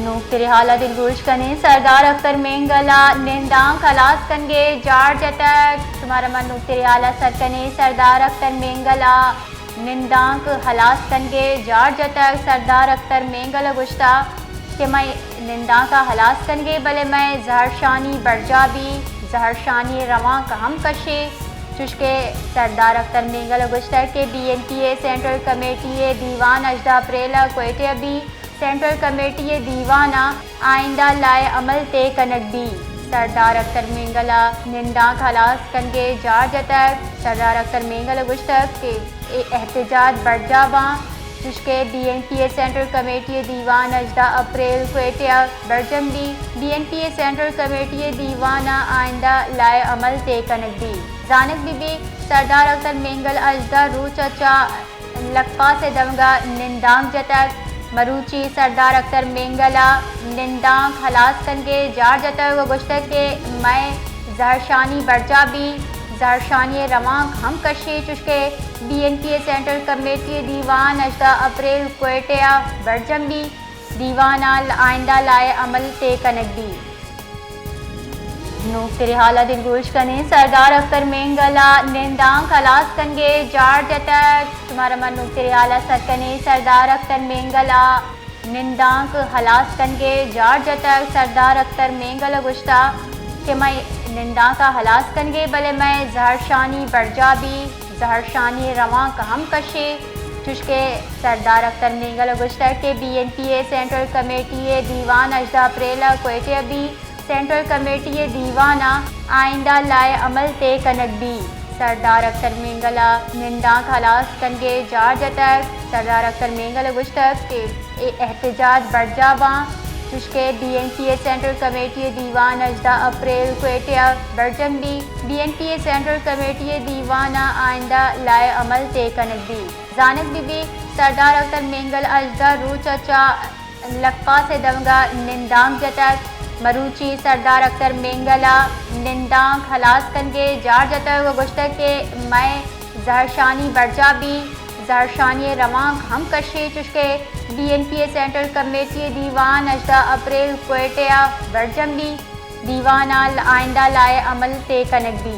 نوکتریں حال ءَ دلگوش کنیں۔ سردار اختر مینگل ءَ نندانک ہلاس کنگ ءِ جار جتگ۔ شمارا من نوکتریں حال ءَ سر کنیں۔ سردار اختر مینگل ءَ نندانک ہلاس کنگ ءِ جار جتگ۔ سردار اختر مینگل ءَ گوشتگ کہ مئے نندانک ءَ ہلاس کنگ ءَ، بلے مئے زہرشانی برجاہ بی، زہرشانی ءِ روانک ہم کشی۔ چوشکہ سردار اختر مینگل ءَ گوشتگ کہ بی این پی ءِ سینٹرل کمیٹی ءِ دیوان ہژدہ اپریل ءَ کوئٹہ ءَ بی۔ سینٹرل کمیٹی ءِ دیوان ءَ آئندہ لائحہ عمل طے کنگ بی۔ سردار اختر مینگل ءَ نندانک ہلاس کنگ ءِ جار جتگ۔ سردار اختر مینگل ءَ گوشتگ کہ اے احتجاج برجاہ باں، چوشکہ بی این پی ءِ سینٹرل کمیٹی ءِ دیوان ہژدہ اپریل کوئٹہ ءَ برجم بی۔ بی این پی ءِ سینٹرل کمیٹی ءِ دیوان ءَ آئندہ لائحہ عمل طے کنگ بی۔ زانگ بہ بی، سردار اختر مینگل ہژدہ روچ ءَ چہ لکپاس ءِ دمگ ءَ نندانک جتگ۔ مروچی سردار اختر مینگل ءَ نندانک ہلاس کنگ ءِ جار جتگ ءُ گوشتگ کہ مئے زہرشانی برجاہ بی، زہرشانی ءِ روانک ہم کشی۔ چوشکہ بی این پی ءِ سینٹرل کمیٹی ءِ دیوان ہژدہ اپریل کوئٹہ ءَ برجم بی۔ دیوان ءَ آئندہ لائحہ عمل طے کنگ بی۔ نوکتریں حال ءَ دلگوش کنیں۔ سردار اختر مینگل ءَ نندانک ہلاس کنگ ءِ جار جتگ۔ شمارا من نوکتریں حال ءَ سر کنیں۔ سردار اختر مینگل ءَ نندانک ہلاس کنگ ءِ جار جتگ۔ سردار اختر مینگل ءَ گوشتگ کہ مئے نندانک ءَ ہلاس کنگ ءَ، بلے مئے زہرشانی برجاہ بی، زہرشانی ءِ روانک ہم کشی۔ چوشکہ سردار اختر مینگل ءَ گوشتگ کہ بی این پی ءِ سینٹرل کمیٹی ءِ دیوان ہژدہ اپریل ءَ کوئٹہ ءَ بی۔ سینٹرل کمیٹی ءِ دیوان ءَ آئندہ لائحہ عمل طے کنگ بی۔ سردار اختر مینگل ءَ نندانک ہلاس کنگ ءِ جار جتگ۔ سردار اختر مینگل ءَ گوشتگ کہ اے احتجاج برجاہ باں، چوشکہ بی این پی ءِ سینٹرل کمیٹی ءِ دیوان ہژدہ اپریل کوئٹہ ءَ برجم بی۔ بی این پی ءِ سینٹرل کمیٹی ءِ دیوان ءَ آئندہ لائحہ عمل طے کنگ بی۔ زانگ بہ بی، سردار اختر مینگل ہژدہ روچ ءَ چہ لکپاس ءِ دمگ ءَ نندانک جتگ۔ مروچی سردار اختر مینگل ءَ نندانک ہلاس کنگ ءِ جار جتگ ءُ گوشتگ کہ مئے زہرشانی برجاہ بی، زہرشانی ءِ روانک ہم کشی۔ چوشکہ بی این پی ءِ سینٹرل کمیٹی ءِ دیوان ہژدہ اپریل کوئٹہ ءَ برجم بی۔ دیوان ءَ آئندہ لائحہ عمل طے کنگ بی۔